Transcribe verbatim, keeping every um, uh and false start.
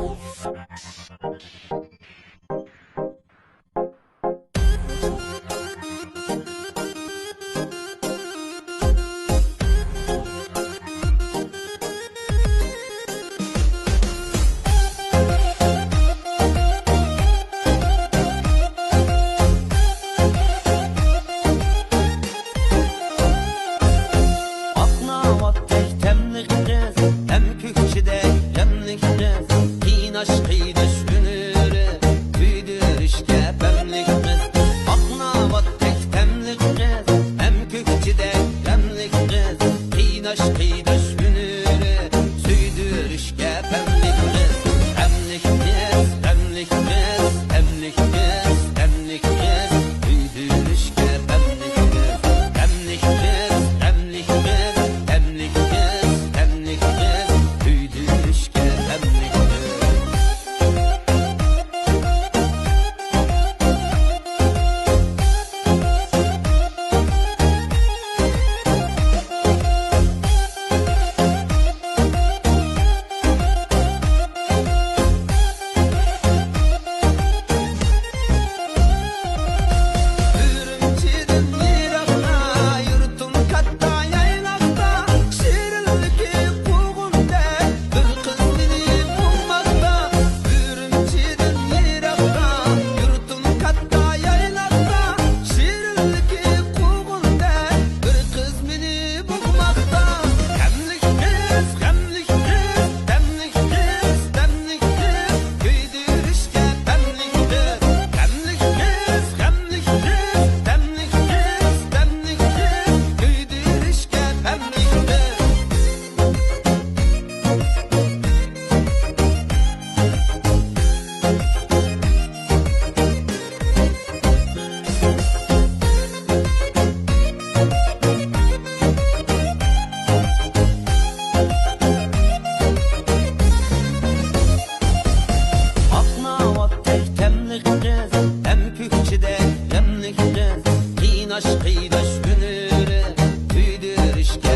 ئاق ناۋاتتەك تەملىك قىز، ھەم كۆكچىدەك غەملىك قىز، قىيناش قىيناش ھۈنىرى، كۆيدۈرۈشكە پەملىك قىز. ئاق ناۋاتتەك تەملىك قىز، ھەم كۆكچىدەك غەملىك قىز، قىيناش قىيناش ھۈنىرى، سۆيدۈرۈشكە پەملىك قىز. غەملىك قىز، غەملىك قىز، غەملىك قىز، غەملىك قىز، كۆيدۈرۈشكە پەملىك قىز. غەملىك قىز، غەملىك قىز، غەملىك قىز، غەملىك قىز، كۆيدۈرۈشكە پەملىك قىز. ئۈرۈمچىدىن يىراقتا، يۇرتۇم كاتتا يايلاقتا، شېرىنلىكى قوغۇندەك بىر قىز مېنى بوغماقتا. ئۈرۈمچىدىن يىراقتا، يۇرتۇم كاتتا يايلاقتا، شېرىنلىكى قوغۇندەك بىر قىز مېنى بوغماقتا. غەملىك قىز، غەملىك قىز، غەملىك قىز، غەملىك قىز، كۆيدۈرۈشكە غەملىك قىز. غەملىك قىز، غەملىك قىز، غەملىك قىز، غەملىك قىز، كۆيدۈرۈشكە غەملىك قىز. ئاق ناۋاتتەك تەملىك قىز، ھەم كۆكچىدەك غەملىك قىز، قىيناش قىيناش ھۈنىرى، كۆيدۈرۈشكە